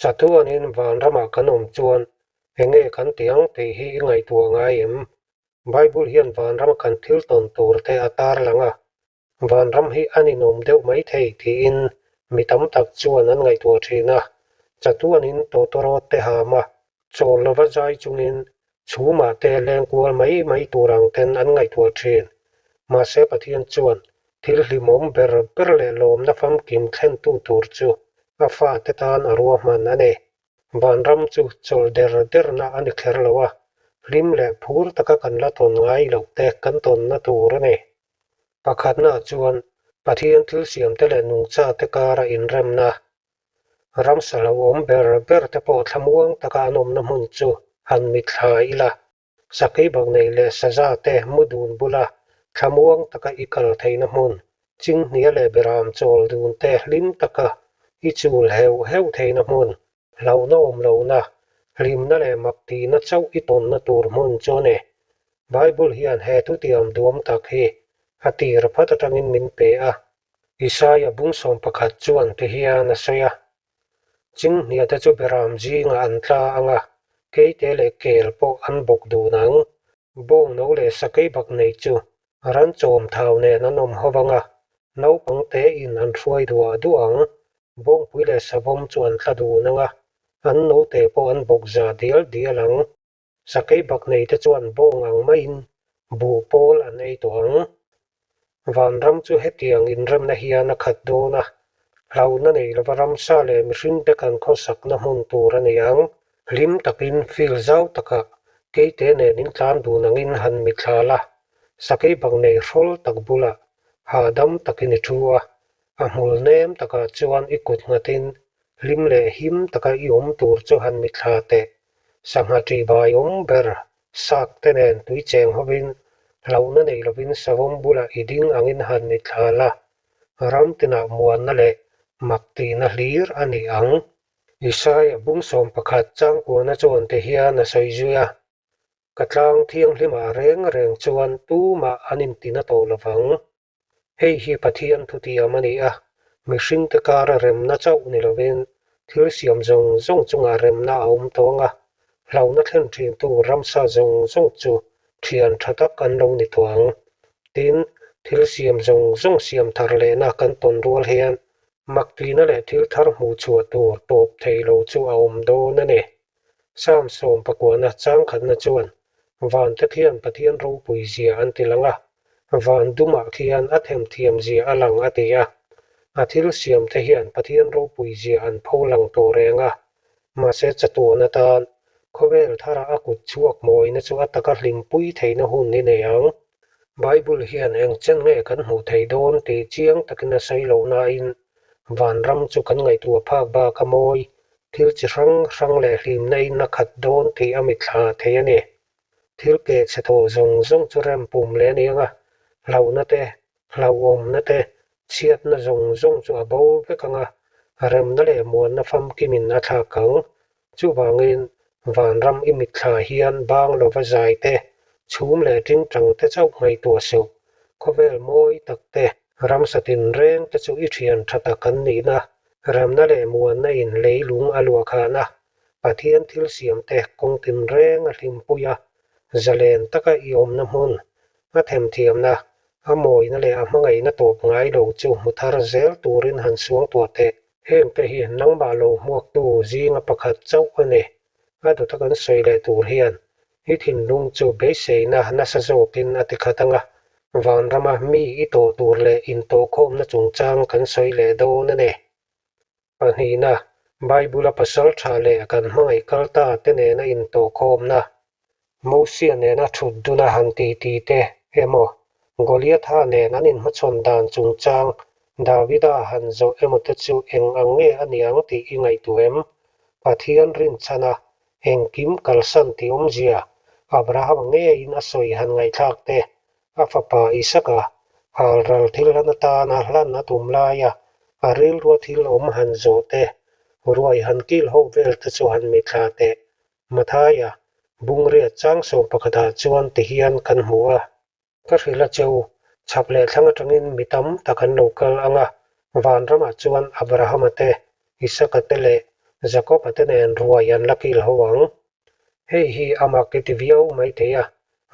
Chatuanin vanramah kan awm chuan enge kan tih ang tih hi i ngaihtuah ngai em? Bible hian vanrama kan thil tawn tur te a tarlang a, vanram hi a ninawm deuh mai thei tiin mi tam tak chuan an ngaihtuah thin a. Chatuanin tawtawrawt te ham a, chawl lova zai chungin chhumah te leng kual mai mai tur ang ten an ngaihtuah thin. Mahse Pathian chuan thil hlimawm ber ber leh lawmna famkim thlentu tur chu a fate tan a ruahman a ni. Vanram chu chawlh der derna a ni kher lo a, hlim leh phur taka kan la tawn ngai loh te kan tawnna tur a ni. Pakhatnaah chuan Pathian thil siamte leh nungchate kara inremna, ramsa hlauhawm ber ber te pawh thlamuang taka an awmna hmun chu han mitthla ila, Sakei bak nei leh saza te mu dun bula thlamuang taka i kal theihna hmun, chinghnia leh beram chawl dun te hlim taka i chul heuh heuh theihna hmun, hlauhna awm lohna, hlimna leh mak tihna chauh i tawnna tur hmun chu a ni. Bible hian he thutiam duam tak hi a tir phat atangin min pe a. Isaia bung 11 chuan ti hian a sawi a, Chinghnia te chu beram zingah an tla ang a, keite leh kel pawh an bawk dun ang. Bawng no leh sakei bak nei chu ran chawm thau nen an awm ho vang a, naupang tein an hruai duah duah ang. Bawngpui leh savawm chu an tla dun ang a, an note pawh an bawk za dial dial ang. Sakei bak nei te chuan bawng ang maiin buh pawl an ei tawh ang. Vanram chu hetiang inremna hian a khat dawn a, hlauhna nei lova ramsa leh mihringte kan khawsakna hmun tur a ni ang. Hlim takin fil zau takah keite nen intlan dun angin han mitthla la, sakei bak nei hrawl tak bulah hahdam takin i thu a, a hmul nem takah chuan i kut nghatin hlim leh him taka i awm tur chu han mitthla teh. Sangha ṭihbai awm ber sak te nen tui cheng hovin hlauhna nei lovin savawm bulah i ding angin han mitthla la, ram tinah muanna leh mak tihna hlir a ni ang. Isaia bung 11 changkuana chuan ti hian a sawi zui a, Ka tlang thianghlimah reng reng chuan tumah an intina tawh lovang. Hei hi Pathian thutiam a ni a, mihringte kara remna chauh ni lovin thil siam zawng zawng chungah remna a awm tawh ang a, hlauhna thlen thintu ramsa zawng zawng chu thian tha tak an lo ni tawh ang. Tin, thil siam zawng zawng siam thar lehna kan tawn rual hian maktuina leh thil thar hmuh chhuah tur tawp thei lo chu a awm dawn a ni. Psalm 19 chang khatna chuan vante khian Pathian ropui zia an ti lang a, van dumah khian a themthiam zia a lang a ti a. A thil siam te hian Pathian ropui zia an pho lang tawh reng a, mahse chatuan atan khawvel thara a kut chhuak mawina chu a taka hlimpui theihna hun i nei ang. Bible hian eng chen nge kan hmuh theih dawn tih chiang takin a sawi loh nain vanram chu kan ngaihtuah phak bak a mawi, thil chi hrang hrang leh hlimna in a khat dawn tih a mitthla thei a ni. Thil keh chhe tawh zawng zawng chu rem pum leh a ni ang a, hlauhna te, hlauhawmna te, chhiatna zawng zawng chu a bo vek ang a, remna leh muanna famkimin a thlak ang. Chuvangin vanram i mitthla hian bang lova zai te, chhum leh tingtang te chauh ngaihtuah suh. Khawvel mawi tak te, ramsa tinreng te chu i thian tha tak an nihna, remna leh muanna in leilung a luah khahna, Pathian thil siam te kawng tinreng a hlimpui a, zalen taka i awmna hmun, a themthiamna, a mawina leh a hmangaihna tawp ngai lo chu hmu thar zel turin han suangtuah teh. Heng te hi nangmah lo hmuaktu zinga pakhat chauh a ni. A dawta kan sawi leh tur hian i thinlung chu beiseina nasa zawkin a ti khat ang a, vanrama mi i tawh tur leh intawhkhawmna chungchang kan sawi leh dawn a ni. Pahnihna, Bible-a pasal tha leh kan hmangaih kal ta te nena intawhkhawmna, Mosia nena thut duna han ti ti te emaw, Goliatha nen an inhmachhawn dan chungchang Davida han zawh emaw te chu eng ang nge a ni ang tih i ngaihtuah em? Pathian rinchhana engkim kalsan tih awmzia Abrahama ngeiin a sawi han ngaihthlak te, a fapa Isaka halral thil hlan atana hlan a tum laia a rilrua thil awm han zawh te, ruai han kil ho vel te chu han mitthla teh. Mathaia, bungriat chang 11ah chuan ti hian kan hmu a. Ka hrilh a cheu, chhak leh thlang atangin mi tam tak an lo kal ang a, vanramah chuan Abrahama te, Isaka te leh Jakob-a te nen ruai an la kil ho ang. Hei hi a mak i ti viau mai thei a,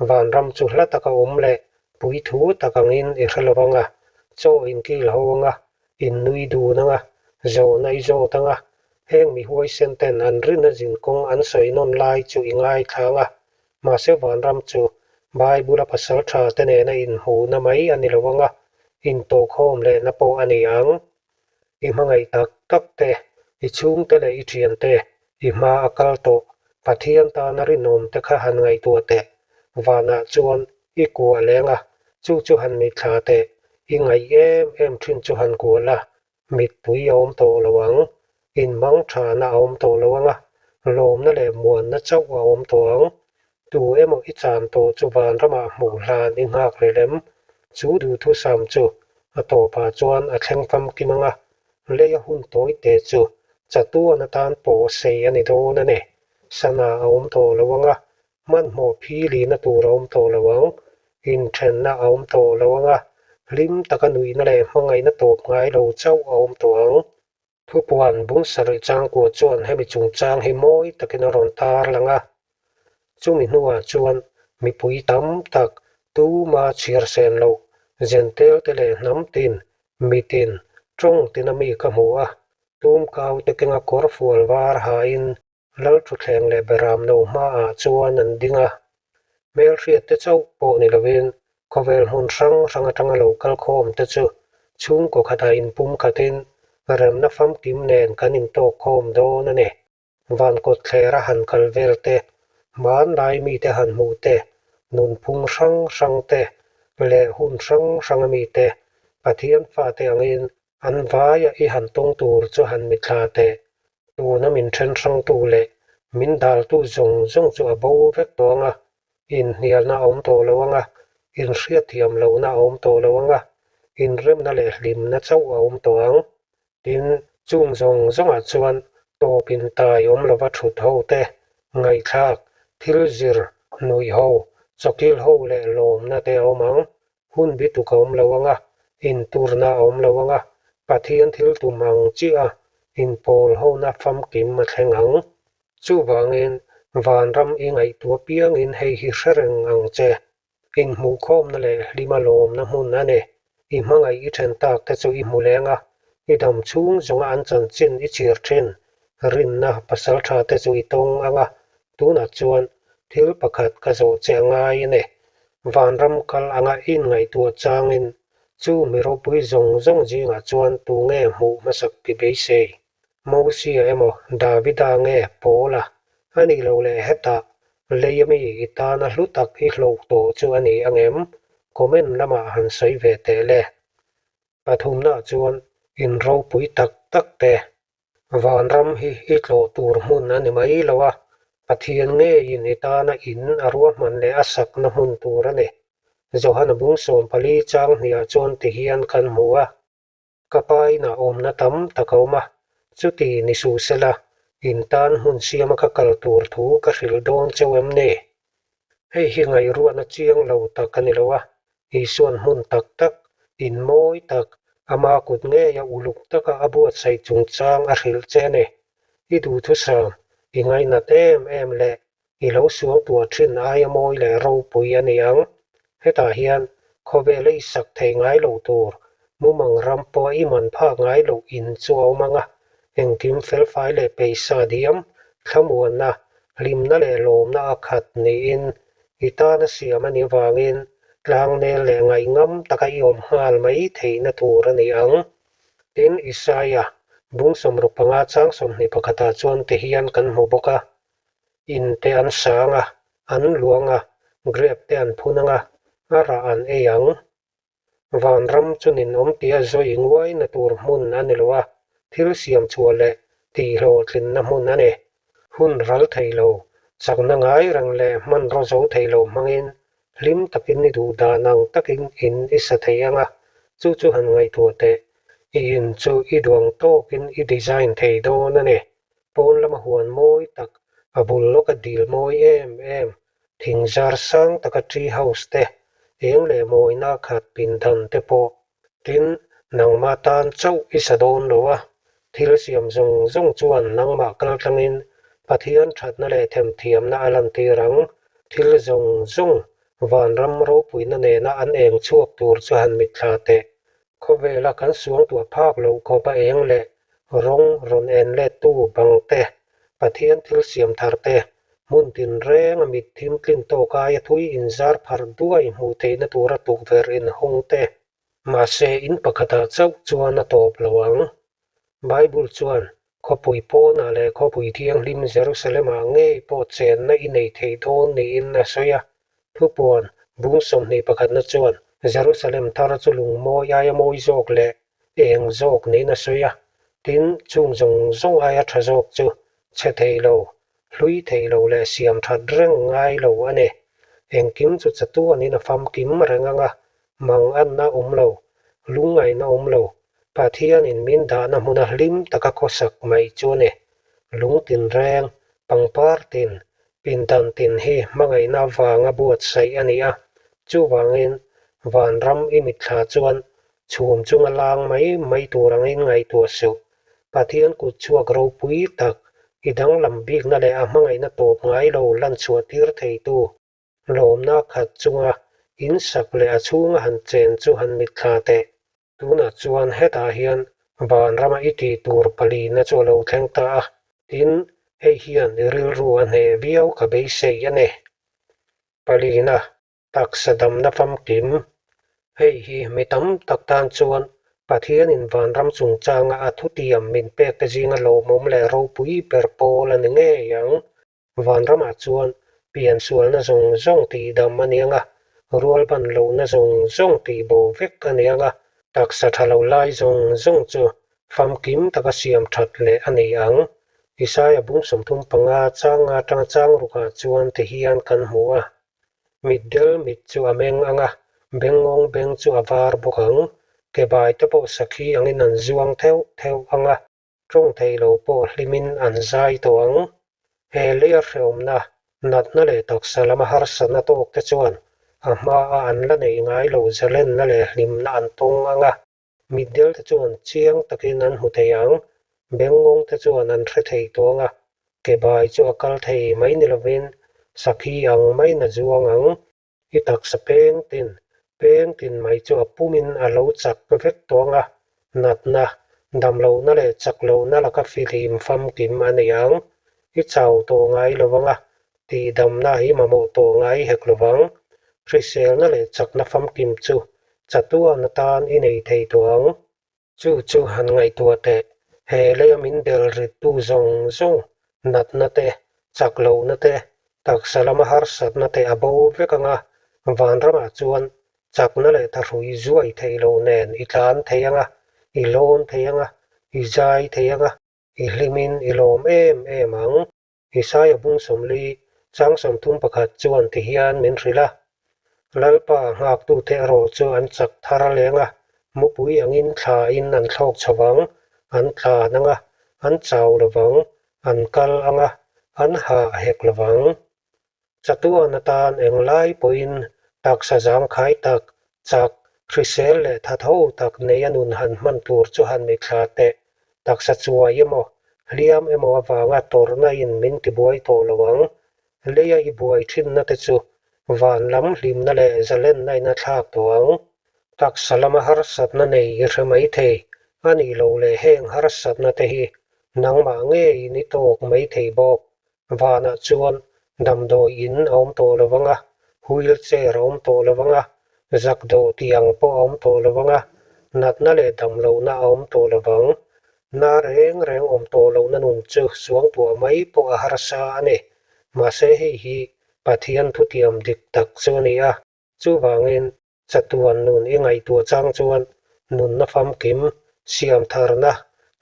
vanram chu hla taka awm leh puithu tak angin i hre lo vang a, chaw in kil ho anga, in nui dun anga, zawhna i zawt anga, heng mi huaisen ten an rina zinkawng an sawi nawn lai chu i ngaithla anga, mahse vanram chu Bible-a pasal tha te nena inhmuhna mai a ni lo anga, intawhkhawm lehna pawh a ni ang. I hmangaih tak tak te, i chhungte leh i thiante, i hma a kal tawh, Pathian tana rinawm te kha han ngaihtuah teh. Vanah chuan i kuah leng a, chu chu han mitthla teh, i ngaih em em thin chu han kuah la, mittui a awm tawh lo ang, inmangthana a awm tawh lo ang a, lawmna leh muanna chauh a awm tawh ang. Tu emaw i chan tawh chu vanramah hmuh hlan i nghak rih lem? Chu duhthusam chu a tawpah chuan a thleng famkim ang a, leia hun tawi te chu chatuan atan pawh sei a ni dawn a ni. Sana a awm tawh lo ang a, hmanhmawh philina tur a awm tawh lo ang, inthenna a awm tawh lo ang a, hlim taka nuihna leh hmangaihna tawp ngai lo chauh a awm tawh ang. Thupuan bung sarih changkua chuan hemi chungchang hi mawi takin a rawn tar lang a. Chumi hnuah chuan mipui tam tak tuma chhiar sen loh Jentail te leh hnam tin, mi tin, tawng tina mi ka hmu a, tumkau te kenga kawr fual var hain Lalthuthleng leh Beramno hmaah chuan an ding a. Hmelhriat te chauh pawh ni lovin khawvel hmun hrang hrang atanga lo kal khawm te chu chhungkaw khatah inpum khatin remna famkim nen kan intawk khawm dawn a ni. Van kawtthlera han kal vel te, hmanlai mite han hmuh te, nunphung hrang hrang te leh hun hrang hranga mite Pathian fate angin an vaia i han tawng tur chu han mithla teh. Tuna min then hrangtu leh min daltu zawng zawng chu a bo vek tawh ang a, inhnialna a awm tawh lo ang a, inhriatthiam lohna a awm tawh lo ang a, inremna leh hlimna chauh a awm tawh ang. Tin, chung zawng zawngah chuan tawp intai awm lova thut ho te, ngaihthlak, thil zir, nuih ho, chawkil ho leh lawmna te a awm ang. Hun bituk a awm lo ang a, inturna a awm lo ang a, Pathian thil tum ang chiah a inpawl hona famkim a thleng ang. Chuvangin, vanram i ngaihtuah piangin hei hi hre reng ang che. Inhmuhkhawmna leh hlima lawmna hmun a ni. I hmangaih i then tak te chu i hmu leng a, i dam chhung zawnga an chanchin i chhir thin. Rinna pasal tha te chu i tawng ang a, tunah chuan thil pakhat ka zawh che a ngai a ni. Vanram kal anga i inngaihtuah changin chu mi ropui zawng zawng zingah chuan tunge hmuh hmasak ti beisei? Mosia emaw Davida nge Paula a nih loh leh hetah lei ami i tana hlu tak i hlawh tawh chu a ni angem? Comment lamah han sawi ve teh le. Pathumnaah chuan in ropui tak tak te. Vanram hi i tlawh tur hmun a ni mai lo a, Pathian ngeiin i tana in a ruahman leh a sakna hmun tur a ni. Johana bung 14 chang hniah chuan tihian kan hmu a. Ka pa inah awmna tam tak a awm a, chuti ni suh sela, in tan hmun siama ka kal tur thu ka hrilh dawn cheu em ni? Hei hi ngaihruahna chiang lo tak a ni lo a, Isuan hmun tak tak, in mawi tak, ama kut ngeia uluk taka a buatsaih chungchang a hrilh che a ni. I duhthusam, i ngainat em em leh I lo suangtuah thin aia mawi leh ropui a ni ang. Hetah hian khawvela i sak thei ngai loh tur, mumang ram pawh i man phak ngai loh in chu a awm ang a, engkim felfai leh peisa diam, thlamuanna, hlimna leh lawmna a khat niin i tana siam a nih vangin tlangnel leh ngaihngam taka i awm nghal mai theihna tur a ni ang. Tin, Isaia bung 65 chang 21 ah chuan tihian kan hmu bawk a. In te an sang a, an luang a, grep te an phun ang a, a rah an ei ang. Vanram chu ninawm tia zawi nguaina tur hmun a ni lo a, thil siam chhuah leh tihhlawhtlinna hmun a ni. Hun ral thei lo, chakna ngai reng leh hmanraw zo thei lo hmangin hlim takin i duh dan ang takin in i sa thei ang a, chu chu han ngaihtuah teh. I in chu i duang tawkin i design thei dawn a ni. Pawn lama huan mawi tak, a bul lawka dil mawi em em, thing zar sang taka tree house te, eng leh mawina khat pindan te pawh. Tin, nangmah tan chauh i sa dawn lo a, Thil siam zawng zawng chuan nangmah kaltlangin Pathian thatna leh themthiamna a lantir ang. Thil zawng zawng vanram ropuina nena an eng chhuak tur chu han mitthla teh. Khawvela kan suangtuah phak loh khawpa eng leh rawng rawn en lettu bang te, Pathian thil siam thar te, hmun tinreng a mit thim tlin tawk aia thui inzar pharh duai hmuh theihna tura tukverh inhawng te. Mahse, in pakhatah chauh chuan a tawp lo ang. Bible chuan, Khawpui pawnah leh khawpui thianghlim Jerusalem-ah ngei pawh chenna i nei thei dawn niin a sawi a. Thupuan bung 21na chuan Jerusalem thar chu lungmawi aia mawi zawk leh eng zawk niin a sawi a. Tin, chung zawng zawng aia tha zawk chu chhe thei lo, hlui thei lo leh siam that reng ngai lo a ni. Engkim chu chatuanin a famkim reng ang a, manganna awm lo, lungngaihna awm lo, Pathianin min dahna hmuna hlim taka khawsak mai chu a ni. Lung tinreng, pangpar tin, pindan tin hi hmangaihna avanga buatsaih a ni a. Chuvangin, vanram i mitthla chuan chhum chunga lang mai mai tur angin ngaihtuah suh. Pathian kut chhuak ropui tak, i danglam bikna leh a hmangaihna tawp ngai lo lanchhuah tir theitu Lawmna khat chunga in sak leh a chhunga han chen chu han mitthla teh. Tunah chuan hetah hian vanrama i tih tur palina chu a lo thleng ta a, tin, hei hian i rilru a hneh viau ka beisei a ni. Palina, taksa damna famkim. Hei hi mi tam tak tan chuan Pathianin vanram chungchanga a thutiam min pekte zinga lawmawm leh ropui ber pawl a ni ngei ang. Vanramah chuan piansualna zawng zawng tihdam a ni ang a, rualban lohna zawng zawng tihbo vek a ni ang a, taksa tha lo lai zawng zawng chu famkim taka siam that leh a ni ang. Isaia bung 35 chang nga atanga chang rukah chuan ti hian kan hmu a, Mitdel mit chu a meng ang a, bengngawng beng chu a var bawk ang, kebai te pawh sakhi angin an zuang theuh theuh ang a, Tawng thei lo pawh hlimin an zai tawh ang. He leia hreawmna, natna leh taksa lama harsatna tawk te chuan a hmaa an la neih ngai lo zalenna leh hlimna an tawng ang a, mitdel te chuan chiang takin an hmu thei ang, bengngawng te chuan an hre thei tawh ang a, kebai chu a kal thei mai ni lovin sakhi ang maiin a zuang ang. I taksa peng tin, peng tin mai chu a pumin a lo chak vek tawh ang a, natna, damlohna leh chaklohna laka fihlim famkim a ni ang. I chau tawh ngai lo vang a, tihdamna hi mamawh tawh ngai hek lo vang. Hriselna leh chakna famkim chu chatuan atan i nei thei tawh ang. Chu chu han ngaihtuah teh, he leia min bel rittu zawng zawng, natna te, chak lohna te, taksa lama harsatna te a bo vek ang a, vanramah chuan chakna leh thahrui zuai theih loh nen i tlan thei ang a, i lawn thei ang a, i zai thei ang a, i hlimin i lawm em em ang. Isaia bung 40, chang 31 chuan ti hian min hrilh a, Lalpa nghaktute erawh chu an chak thar leng a, mupui angin thlain an thlawk chho vang, an tlan ang a, an chau lo vang, an kal ang a, an hah hek lo vang. Chatuan atan englai pawhin taksa zangkhai tak, chak, hrisel leh thatho tak nei a nun han hman tur chu han mithla teh. Taksa chuai emaw, hliam emaw avanga tawrhna in min tibuai tawh lo ang. Leia i buai thinna te chu van lam hlimna leh zalenna in a thlak tawh ang. Taksa lama harsatna nei i hre mai thei a nih loh leh heng harsatna te hi nangmah ngeiin i tawk mai thei bawk. Vanah chuan damdawi in a awm tawh lo vang a, wheel chair a awm tawh lo vang a, zakdawh tih ang pawh a awm tawh lo vang a, natna leh damlohna a awm tawh lo vang. Na reng reng awm tawh lohna nun chu suangtuah mai pawh a harsa a ni. Mahse hei hi Pathian thutiam dik tak chu a ni a, chuvangin Chatuan nun i ngaihtuah chang chuan nunna famkim, siamtharna,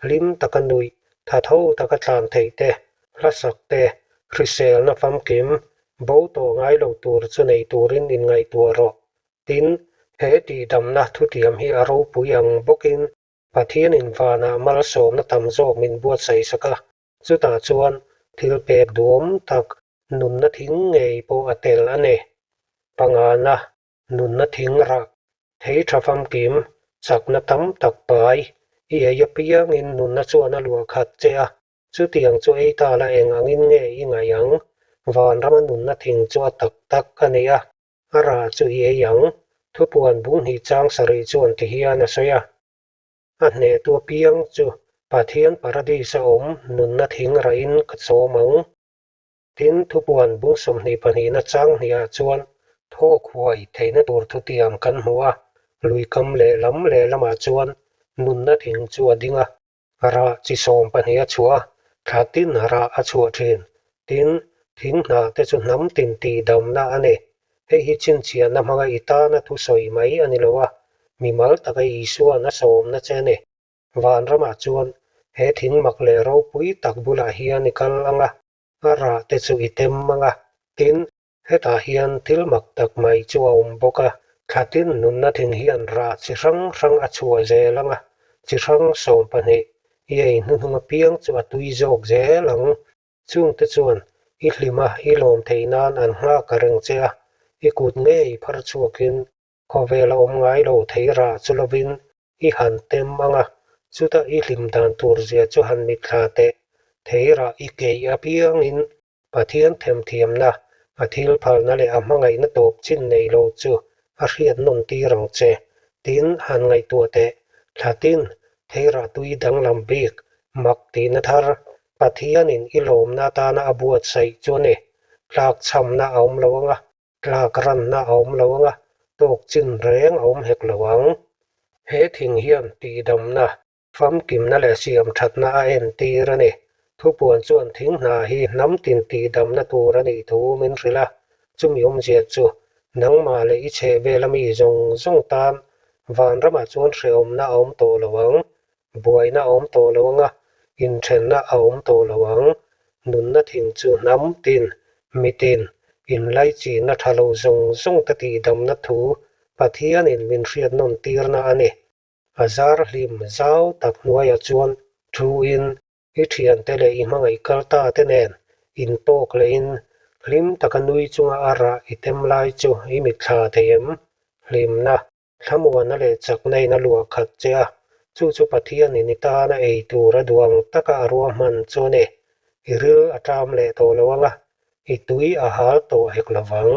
hlim taka nuih, thatho taka tlan theih te, hlasak te, hriselna famkim, bo tawh ngai lo tur chu nei turin inngaihtuah rawh. Tin, he tihdamna thutiam hi a ropui ang bawkin Pathianin vanah malsawmna tam zawk min buatsaih sak a, chutah chuan thil pek duhawm tak nunna thing ngei pawh a tel a ni. Pangana, nunna thing rah, thei tha famkim, chakna tam tak pai, I ei apiangin nunna chuan a luah khat che a, chutiang chu ei ta la eng angin nge i ngaih ang? Vanrama nunna thing chu a tak tak a ni a, a rah chu i ei ang. Thupuan bung hnih chang sarih chuan ti hian a sawi a. A hnehtu apiang chu Pathian Paradis-a awm nunna thing rahin ka chawm ang. Tin, thupuan bung 22na chang hnihah chuan thawk huai theihna tur thutiam kan hmu a, lui kam lehlam lehlamah chuan nunna thing chu a ding a, rah chi 12 a chhuah a, thla tin rah a chhuah thin. Tin, thing hnah te chu hnam tin tihdamna a ni. Hei hi chhinchhiahna hmanga i tana thusawi mai a ni lo a, mimal taka Isua'n a sawmna che a ni. Vanramah chuan he thing mak leh ropui tak bulah hian i kal ang a, a rah te chu i tem ang a. Tin, hetah hian thil mak tak mai chu a awm bawk a, thla tin nunna thing hian rah chi hrang hrang a chhuah zel ang a, chi hrang 12 i ei hnuhnung apiang chu a tui zawk zel ang. Chungte chuan i hlim a, i lawm theih nan an nghak reng che a, i kut ngei phar chhuakin khawvel a awm ngai lo thei rah chu lovin i han tem ang a, chuta i hlim dan tur zia chu han mitthla teh. Thei rah i keih apiangin Pathian themthiamna, a thil phalna leh a hmangaihna tawp chin nei lo chu a hriat nawn tir ang che. Tin, han ngaihtuah teh. Thla tin, thei rah tui danglam bik, mak tihna thar, Pathianin i lawmna atana a buatsaih chu a ni. Tlakchhamna a awm lo ang a, tlak ranna a awm lo ang a, tawk chin reng a awm hek lo ang. He thing hian tihdamna, famkimna leh siamthatna a entir a ni. Thupuan chuan thing hna hi hnam tin tihdamna tur a nih thu min hrilh a, chumi awmzia chu nangmah leh i chhehvela mi zawng zawng tan vanramah chuan hrehawmna a awm tawh lo ang. Buaina a awm tawh lo ang a, inthenna a awm tawh lo ang. Nunna thing chu hnam tin, mitin, inlaichinna tha lo zawng zawng te tihdamna thu Pathianin min hriat nawn tirna a ni. A zar hlim zau tak hnuaiah chuan thuin i thiante leh i hmangaih kal ta te nen intawk lehin hlim taka nui chunga a rah i tem lai chu i mitthla thei em? Hlimna. Thlamuana leh chakna in a luah khat che a, chu chu Pathianin i tana ei tur a duang taka a ruahman chu a ni. I ril a ṭam leh tawh lo ang a, i tui a hal tawh hek lo vang.